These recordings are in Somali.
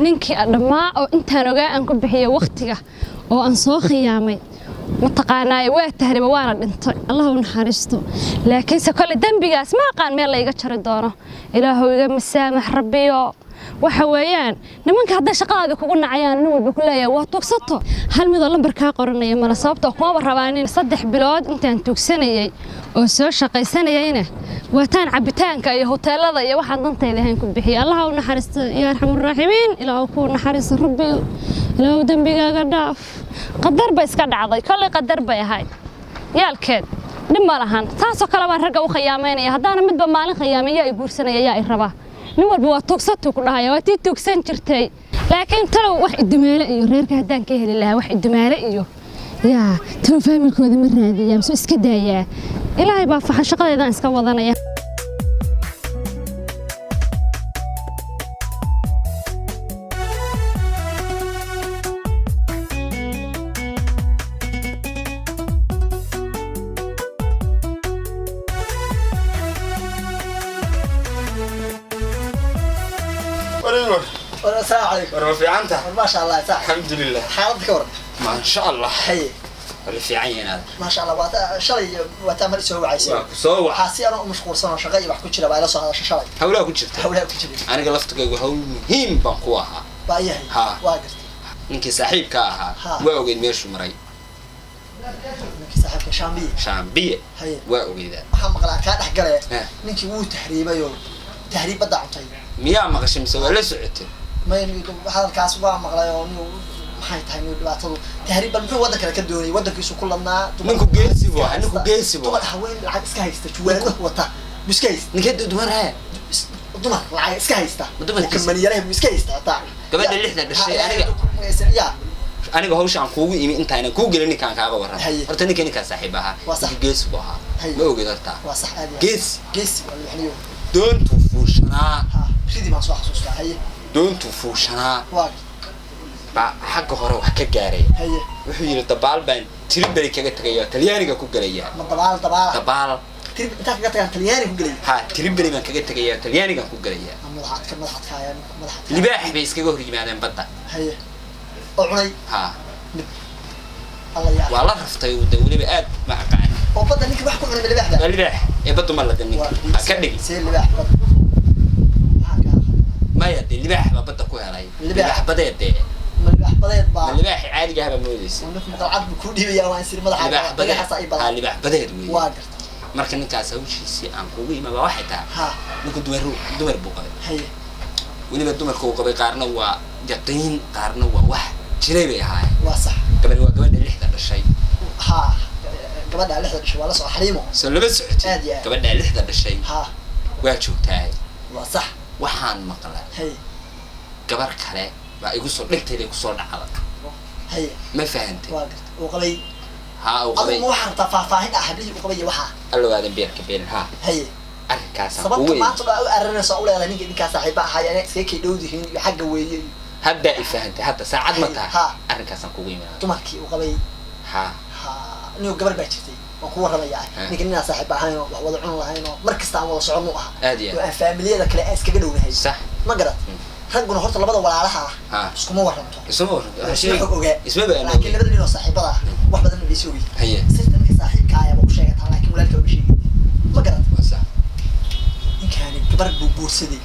Ninkii dhammaa oo intaan ogaa aan ku bixiyay waqtiga oo aan soo khiyaamay, mataqaanaaye, waa tahriba, waana dhintay, Allah u naxariisto. Laakiinse kole dembigaas ma aqaan meel la iga jari doono. Ilaahow iga masaamax, Rabbiyo. Waxa weeyaan, nimanka hadday shaqadaada kugu nacayaan, nin walba ku leeyahay waa tuugsato, hal midoo lambar kaa qoranaya mala, sababtoo kumaba rabaanin. 3 bilood intaan tuugsanayay oo soo shaqaysanayayna, waataan cabitaanka iyo hoteelada iyo waxaan dantayda ahayn ku bixiyay. Allah u naxariisto, yaa arxamurraaximiin. Ilaahu kuu naxariisto, Rabbiyo, Ilaahu dembigaaga dhaaf. Qadar bay iska dhacday, kolley qadar bay ahayd, yaalkeed dhib ma lahan. Taasoo kale baan ragga u khiyaamaynaya. Haddaana midba maalin khiyaamay, yaa i guursanaya, yaa i rabaa? Nin walba waa tuugsatuu ku dhahaya, waa tii tuugsan jirtay. Laakiin talow wax idumaale iyo reerka haddaan ka heli lahaa, wax idumaale iyo yaa talow faamilkooda ma raadiyaa mise iska daayaa? Ilaahay baa faxan, shaqadeedaan iska wadanaya. War. Asalaamu calaykum. War, ma fiicanta? War, maasha Allah, sax. Alxamdulilah. Xaaladda ka waran? Maasha Allah. Haye. Waa la fiican yahay aad. Maasha Allah, waa shalay waa taa mar isoo wacaysay. Waa ku soo wac. Waxaa si anoo u mashquulsan oo shaqo iyo wax ku jira baa ila soo hadasha shalay. Hawlaha ku jirta. Hawlaha ku jira. Aniga laftigaygu hawl muhiim baan ku ahaa. Baa iyahay. Ha. Waa gartay. Ninkii saaxiibka ahaa. Ha. Waa ogeyd meeshuu maray. Ninkii saaxiibka Shaambiye? Shaambiye. Haye. Waa ogeydaa. Waxaa maqlaa kaa dhex gale. Ha. Ninkii wuu tahriibay oo tahriib badda cuntay. Miyaa maqashay mise waa la socotay? May, hadalkaas waa maqlay oo nin maxay tahay nin dhibaatadu tahriib, bal muxuu waddan kale ka doonayay? Waddankiisu ku ladnaa. Ninku geesi buu ahaa, ninku geesi buu dumar ahaa. Haween lacag iska haysta, juwaano wata buu iska haysta. Ninkee dumaraya? Dumar lacag iska haysta. Ma dumarkiisa? Kamaniyalaha buu iska haysta hataa. Gabadha lixda dhashay, aniga- Ya. Aniga hawsha aan kuugu imi intaanan kuu gelin ninkaan kaaga warram. Haye. Horta ninka ninkaa saaxiib ahaa. Waa sax. Ninku geesi buu ahaa. Haye. Ma ogeyd horta? Waa sax, aad iyo aad. Geesi. Geesi waa lixniyo. Doontuu fuushanaa. Ha, ridii baan soo xasuustaa. Haye. Doontuu fuushanaa. Waa. Baa xagga hore wax ka gaaray. Haye. Wuxuu yidhi dabaal baan Tiriberi kaga tegaya oo Talyaaniga ku gelaya. Ma dabaal dabaala? Dabaal. Tirib intaa kaga tagaan Talyaani ku gelay? Ha, Tiriberi baan kaga tegaya oo Talyaanigan ku gelaya. Ma madaxadka madaxadkaaya ninku madaxadkaaya. Libaax bay iskaga hor yimaadeen badda. Haye, oo cunay? Ha. Alla yaa. Waa la raftay uu de weliba aad ma aqaan. Oo badda ninka wax ku cunay ma libaaxda? Waa libaax ee baddu ma laqin ninka ha ka dhigi. See libaax badda maxaa kaa khaldan? Maya dee, libaax baa badda ku helay. Libaax. Libaax badeed dee. Ma libaax badeed baa? Ma libaaxi caadiga ahbaa moodaysa? Ninku maqalcad buu kuu dhiibayaa, waa in siri madaxa Libaax badeed. dhagaxaasa ay Ha. badan. Libaax badeed weeye. Waa garta. Marka ninkaas hawshiisii aan kugu imaa baa waxay tahay, ha ninku dumar buu qabay. Haye. Weliba dumarka uu qabay qaarna waa yaqiin, qaarna waa wax jiray bay ahaayeen. Waa sax. Gabadhi waa gabadha lixda dhashay. Ha, gabadha lixda dhashay waa la socda, Xaliimo. Soo lama socotid? Aad iyo aad. Gabadha lixda dhashay. Ha. Waa joogtahay. Waa sax. Waxaan maqlay Haye. gabar kale baa igu soo dhegtayda kusoo dhacda. Haye. Ma fahantay? Waa garta, uu qabay. Ha, uu qabay. Adigu ma waxaa rabtaa faahfaahin ah hablihii uu qabay iyo waxaa? Allow aadan beerka beelin, ha. Haye. Arrinkaasaan Sababta kugu imi. maanta baa u arinaysa u leedahay ninka idinkaa saaxiiba ahaay inay iskaga kay dhow yihiin iyo xagga weeye iyo Haddaa i fahantay, hadda saacad ma Haye, tahay? Ha. Arrinkaasaan kugu imi. Dumarkii uu qabay. Ha. Ha, niyo gabar baa jirtay waan ku warramayaa. Ha. Ninka ninaan saaxiib ahayn oo wax wada cun lahayn oo mar kasta aan wada socon u ahaa. Aad iyo aad. Oo aan faamiliyada kale aan iskaga dhownahay. Sax. Ma garat? Ragguna horta labada walaalaha Ha. ah iskuma warramto. Isuma warranto. Isma xog ogaa. Isma baan. Laakiin labada nin oo saaxiibada ah wax badan bay soo ogyihiin. Haye. Sirta ninka saaxiibka ah ayaaba u sheegataa, laakiin walaalka uma sheegin. Ma garat? Waa sax. Ninkaani gabar buu guursaday,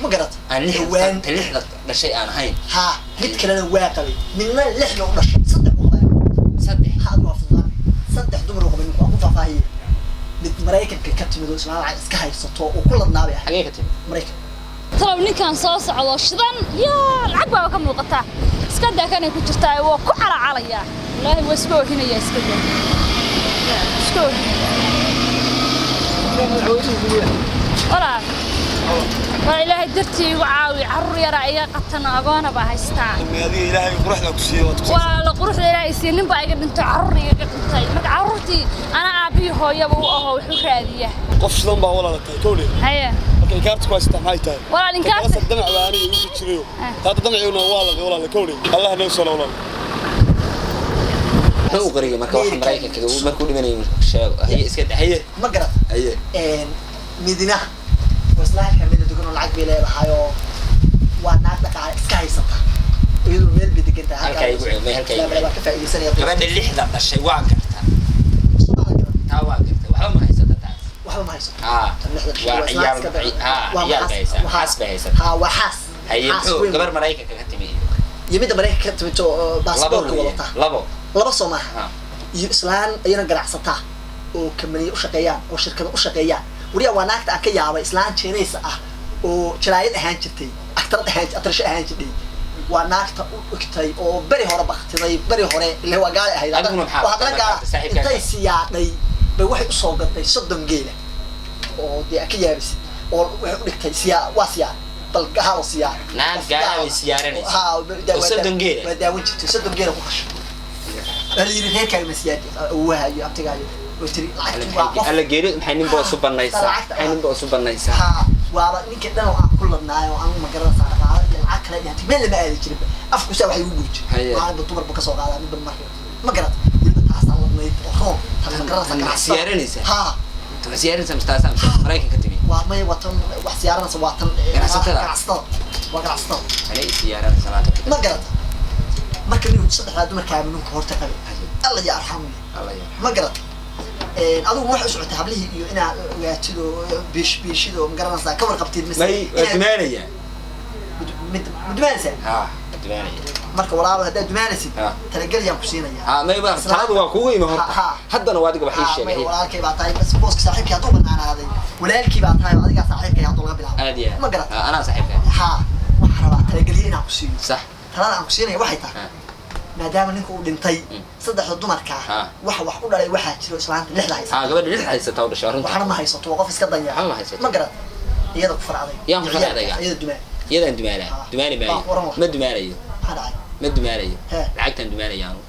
ma garat? Aan lixda Dhawaan. Ta lixda dhashay aan ahayn. Ha, mid kalena waa qabay, midna lixda u dhashay, saddex u qabay. Saddex. Ha, adigu waa fududaan, saddex dumar u qabay ninku, waa ku faahfaahiyey. Mid Maraykanka ka timid oo islaan lacag iska haysato oo ku ladnaabay ahay. Xagee ka timid? Maraykan. Talow ninkan soo socdo shidan yaa lacag baaba ka muuqataa, iska daa kanay ku jirtaa, waa ku calacalayaa. Wallaahi waa iska oohinaya, iska daa. Yaa, iska oohinaya. Walaa waa Ilaahay dartii igu caawi, carruur yaraa iga qatan, agoona baa haystaa. Adiga Ilaahay quruxda ku siiyey waad ku Walaalo, quruxda Ilaahay siiye, nin baa iga dhintay, carruur igaga dhintay. Marka carruurtii ana aabbihii hooyaba u aho wuxuu raadiya. Qof shidan baa walaalatay kowle. Haye. Marka inkaarta ku haysataa maxay tahay? Walaal, inkaarta- Kala damac baa aniga igu jirayo. Taata damacina waa la walaala kowle, Allah noo soo walaala. Muxuu u qariyay marka waxa Maraykanka markuu dhimanayay sheego? Haye, iska daa, haye. Ma garat? Haye. Midina waa isla halkaa mida dugan oo lacag bay leedahay oo Waa naag dhaqaale iska haysata, iyadoo meel bay degan tahay. Halkaa igu celmay, halkaa igu Laa, waa ka faa'iidaysanaya. Gabadha lixda dhashay waa gartaa. Soomaalida garan. Taa waa garta, waxba ma haysata taas. Waxba ma haysato. Haa. Tan lixda dhashay Waa waa islaan ciyaal iska daran. haa, Waa ciyaal xaas- bay haysaa, waa- xaas bay haysataa. Haa, waa xaas. Haye, Xaas muxuu weyn. gabar Maraykanka ka timi iyo Iyo midda Maraykanka ka timid oo labo baasaboorka weeye wadata. Labo. Laba soo maaha? Ha. Iyo islaan iyana ganacsataa oo kambaniya u shaqeeyaan oo shirkado u shaqeeyaan. Wariyaa, waa naagta aan ka yaabay, islaan jeenaysa ah oo jaraayad ahaan jirtay, aktarad ahaan, atrasho ahaan jirtay. Waa naagta u dhigtay oo beri hore baktiday, beri hore ile waa gaali ahayd. Adiguna maxaa Waa haddana gaala saaxiibkaa intay siyaadhay bay waxay usoo gaday 30 geela oo dee aan ka yaabisid, oo waxay u dhigtay siyaa, waa siyaa, bal gaalo siyaa. Naag Qof gaala gaala. way siyaaranaysaa. Haa, Oo 30 geela? Waa daawan jirtay, 30 geela ku qashay. Waa la yidhi reerkaaga ma siyaadi, awowaha iyo abtigaayo, oo tiri lacagtu waa qof Alla geeri, maxay nin boos u banaysaa? Lacagta- Maxay nin boos u banaysaa? Haa, waaba ninka dhan oo aan ku ladnaayo oo anigu ma garanaysaa, dhaqaale iyo lacag kale iyo hanti meel lama aadi jirin, afku saa wax igu gubi jiray. Haye. Maalinba dumarba kasoo qaadaa midba mar, ma garata? Weliba taasaa ladnayd oo roon tan, ma garanaysaa? Tan wax Ganacsatada. siyaaranaysaa? Haa. Inta wax siyaaranaysaa mise taasaa mise Maraykanka ka timi? Waa may, waa tan wax siyaaranaysa, waa tan Ganacsatada? Ganacsatada, waa ganacsatada. Anay siyaaranaysaa maanta. Ma garata? Marka ninku saddexdaa dumarkaa ninku horta qabay, alla ya arxamuya. Alla ya. Ma garata? Adigu waxay u socotay hablihii iyo inaad ogaatid oo biish biishid oo ma garanaysaa, ka warqabtid mise May, waa dumaanaya. Mid ma dumaanaysaa? Haa, waa dumaanaya. Marka walaalo, haddaad dumaanaysid, Ha. talagelyaan ku siinayaa. Haa, may, waa taladu waa kugu imi horta. Ha, ha. Haddana waa adiga wax ii Ha, may, sheegay. walaalkay baa tahay, bas booska saaxiibkii hadduu banaanaaday, walaalkii baa tahay oo adigaa saaxiibkay hadduu laga bilaabo. Aad iyo aad. Ma garata? Haa, anaa saaxiibka. Haa, waxaan rabaa talagelye inaan ku siiyo. Sax. Talada aan ku siinaya waxay tahay, Ha. maadaama ninka uu dhintay, saddexda dumarkaa Ha. wax wax u dhalay waxaa jiro islaanta lixda haysata. Haa, gabadha lix haysataa u dhashay, waa runta. Waxna ma haysato, waa qof iska danya. Waxba ma haysato. Ma garat? Iyada ku faracday. Yaan ku faracdayga? Iyada dumaan. Iyadaan dumaanaa. Ha. Dumaani Baa maayo. ku oran lahaa. Ma dumaanayo. Maxaa dhacay? Ma dumaanayo. He. Lacagtaan dumaanaya anu.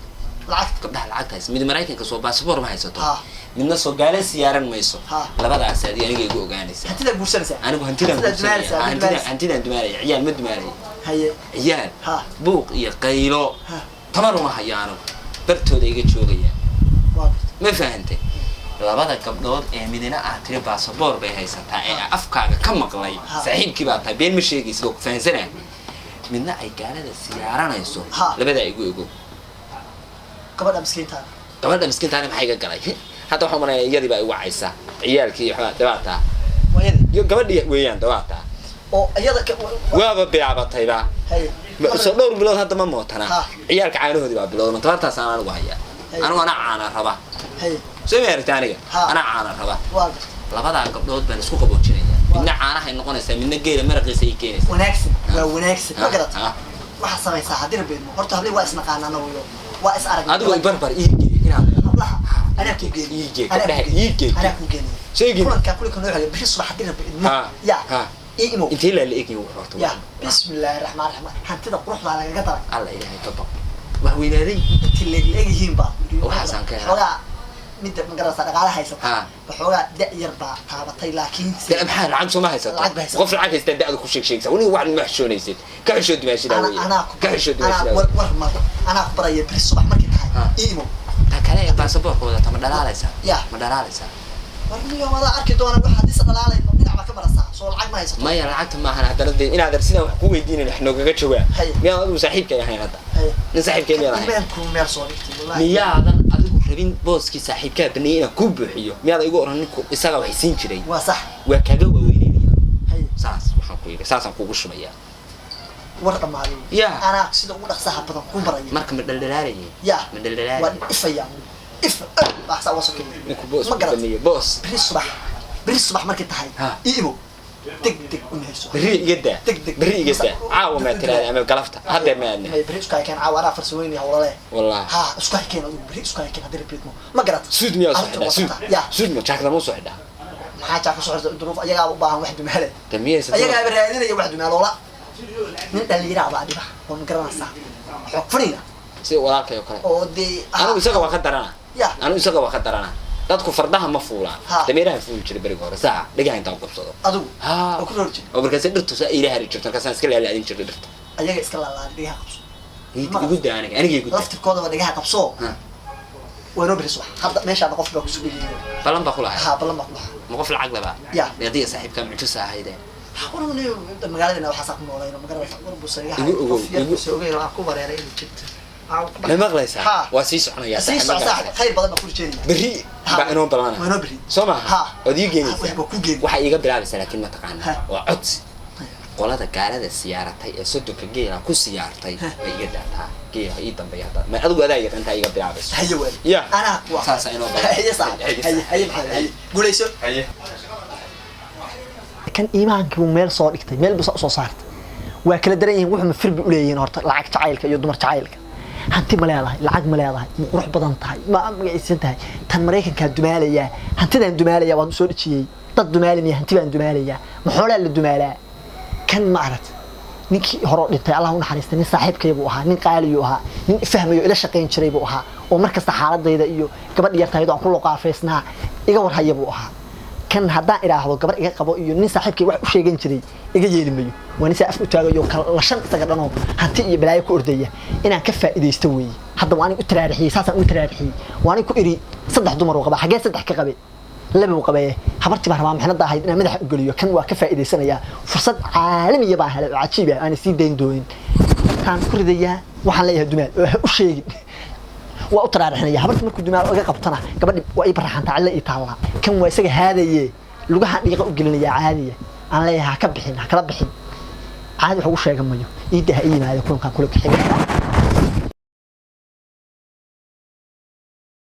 Lacagta? Gabdhaha lacagta haysa, mid Maraykanka soo baasaboor ma haysato, Ha. midna soo gaala siyaaran mayso. Ha. Labadaas adi aniga igu ogaanaysa. Hantidaa guursanaysaa. Anigu hantidaan Hantidaa guursanaya. dumaanaysaa, Hantidaan dumaanaysaa. hantidaan dumaanaya, ciyaal ma dumaanayo. Haye. Ciyaal Ha. buuq iyo qaylo Ha. tamar uma hayo anigu, bartooda iga joogaya. Waa garta. Ma fahantay? Labada gabdhood ee midina aad tiri baasaboor bay haysataa ee afkaaga ka maqlay, Ha. saaxiibkii baa tahay, been ma sheegaysid oo ku fahansanaa, midna ay gaalada siyaaranayso, Ha. labadaa igu ego. Gabadha miskiinta. Gabadha miskiintaani maxay iga galay? Hadda waxaan umalaynaya iyadii baa igu wacaysa, ciyaalkii waxbaa dhibaataa. Waa iyada. Iyo gabadhii weeyaan dhibaataa. Oo iyada Waaba bilaabatayba. Haye. Soo dhowr bilood hadda ma mootana. Ha. Ciyaalka caanahoodii baa bilowda, ma tabartaasaan anigu hayaa? Haye. Anigu anaa caana raba. Haye. Soo ma aragta aniga? Ha. Anaa caana raba. Waa garta. Labadaa gabdhood baan isku qaboojinaya, midna caanahay noqonaysaa, midna geela maraqiisa ay keenaysaa. Wanaagsan, waa wanaagsan, ma Ha, garata? ha. Waxaa samaysaa haddii rabeedmo, horta hablihii waa isnaqaana anagu iyo waa is aragnay. Adigu barbar ii gee inaad Hablaha anaa kuu geeniye. Ii gee, Anaa gabdhaha kuu geeniye. ii gee. Anaa kuu geeniye. Sheegin. Kulankaa kulanka noo xigay bixi subax haddii rabeedmo. Ha, Ya. ha. Ii imow. Intee laa la egin horta? Ya, bismillaahi raxmaan raxiim, hantida quruxdaa lagaga daray. Alla ilaahay ka baq, wax weynaaday. Intii leeg yihiin baa Waxaasaan ka helaa. xoogaa midda ma garanaysaa dhaqaale haysata. Ha. Waxoogaa da' yar baa taabatay, laakiin De maxaa lacag soo ma haysato? Lacag ba haysato. Qof lacag haystaa da'da ku sheeg sheegsa weli wax ma xishoonaysid, ka xishood dumaashidaa ana weeye. anaa ku Ka xishood anaa dumaashidaa. war war male, anaa ku baraya beri subax markay tahay. Ha. Ii imow. Ta kale ee baasaboorka wadata ma dhalaalaysaa? Ya. Ma dhalaalaysaa? War niyo, wadaa arki doona wax haddii se dhalaalayno, dhinac baa ka marasaa, soo lacag ma haysato. Maya, lacagta maahan. Haddana dee inaad sidaan wax ku weydiinayn wax noogaga jawaab. Haye. Miyaan adigu saaxiibkay ahayn hadda? Haye. Nin saaxiibkay miyaan ahayn? Imaanku meel soo dhigtay wallahi. Miyaadan adigu rabin booskii saaxiibkaa baneeyay inaan kuu buuxiyo? Miyaadan igu oran ninku isagaa wax siin jiray? Waa sax. Waa kaaga waaweynaynayaa. Haye. Saas waxaan ku yidhi, saasaan kugu shubayaa. War dhammaaday. Ya. Anaa sida ugu dhaqsaha badan ku baraya. Marka ma dhaldhalaalayay? Ya. Ma Waa dhaldhalaalayay? ifaya, if baaxsaa waa soo keenay. Ninku boos Ma garat? baneeyay boos. Beri subax, beri subax markay tahay, Ha. ii imow, deg deg u meheyso. Berri iga daa. Deg deg. Berri iga daa, caawa maa tiraada ama galafta haddeer ma aadna. May, beri isku haykeen caawa, anaa farsamooyin hawlale. Wallahi. Ha, isku haykeen adigu, beri isku haykeen haddii rabiidmo, ma garat? Suud miyaa soo Arrinta xidhaa? waa Suud qabtaa. Ya. suud ma jaakada ma soo xidhaa? Maxaa jaa kusoo xirta? Duruuf ayagaaba u baahan wax dumaale. De miyaysa? Ayagaaba raadinaya wax dumaaloola. Nin dhallinyaraa baa dhiba oo ma garanaysaa, xoog fadhiga. Sida walaalkay oo kale. Oo dee Anigu isaga waa ka darana. Ya. Anigu isaga waa ka darana. Dadku fardaha ma fuulaan. Ha. Dameeraha fuuli jiray beriga hore, saa dhagaha intaan qabsado. Adigu Ha. oo ku roor jir. Oo markaas dhirtu saa iila hari jirto, markaasaan iska laalaadin jirtay dhirta. Ayaga iska laalaada, dhegaha qabso. Igu daa aniga, aniga igu daa. Laftirkoodaba dhegaha qabso. Ha. Waa noo beri subax, hadda meeshaana qof baa kusugu yihiin. Ballan baa kulahay. Haa, ballan baa kulahaa. Ma qof lacag labaa? Ya. Adiga saaxiibkaa mucjisa ahayde. Magaaladana waxaasaa ku noolayno, magaranaysa, war buusan iga Igu ogow, qof yar igu- buusan ogeyn oo aan ku wareeray inuu jirto. Aan ku Ma maqlaysaa? Ha. Waa sii soconayaa Sii saaxiib, ma soco saaxib, garanaysaa. Khayr badan baan ku rajeynayaa. Berri Ha. baa inoo balana. Waa inoo berri. Soo maaha? Ha. Waad ii geenaysaa. Wax baa ku geeni. Waxaa iiga bilaabaysaa laakiin mataqaana Ha. waa codsi. Qolada gaalada siyaaratay ee 30-ka geela ku siyaartay bay iga daataa, geela ii dambeeya hadda ma adigu adaa yaqaantaa iga bilaabayso. Haye waali. Ya. Anaa kuwa. Saasaa inoo balan. Haye saaxib. Haye. Haye, haye maxamed, haye. Guulayso. Haye. Kan iimaankii buu meel soo dhigtay, meel buu soo saartay. Waa kala daran yihiin, wuxuu ma firbi u leeyihiin horta lacag jacaylka iyo dumar jacaylka. Hanti ma leedahay, lacag ma leedahay, ma qurux badan tahay, ma magacaysan tahay? Tan Maraykankaa dumaalayaa, hantidaan dumaalayaa, waan soo dhejiyey. Dad dumaalamaya, hanti baan dumaalayaa, ma xoolaa la dumaalaa? Kan ma arag ninkii hore oo dhintay, Allah u naxariistay, nin saaxiibkay buu ahaa, nin qaaliyuu ahaa, nin ifahmayo, ila shaqayn jiray buu ahaa, oo mar kasta xaaladayda iyo gabadh yartaydo aan ku luqaafaysnaa iga warhaya buu ahaa. Kan haddaan idhaahdo gabar iga qabo iyo nin saaxiibkay wax u sheegan jiray, iga yeeli mayo. Waa nin saa af u taagayo, kala shan isaga dhanoo hanti iyo balaayo ku ordaya. Inaan ka faa'iidaysto weeye. Hadda waa anig u taraarixiyey, saasaan ugu taraarixiyey. Waa anig ku iri saddex dumar uu qabaa. Xaggee saddex ka qabay? Laba uu qabee. Habartii baan rabaa mixnada ahayd inaan madaxa u geliyo. Kan waa ka faa'iidaysanayaa, fursad caalamiya baan helay oo cajiib ah, aanay sii dayn doonin. Taan ku ridayaa, waxaan leeyahay dumaal oo ha u sheegin. Waa u taraarixinaya habarta. Markuu dumaal iga qabtana, gabadhi waa ii baraxantaa, cilla ii taallaa. Kan waa isaga haadaye, lugahaan dhiiqa u gelinayaa caadiya. Aan leeyahay ha ka bixin, ha kala bixin. Caadi wax ugu sheegan mayo. Iidda ha ii yimaado kulankaan kula xiga.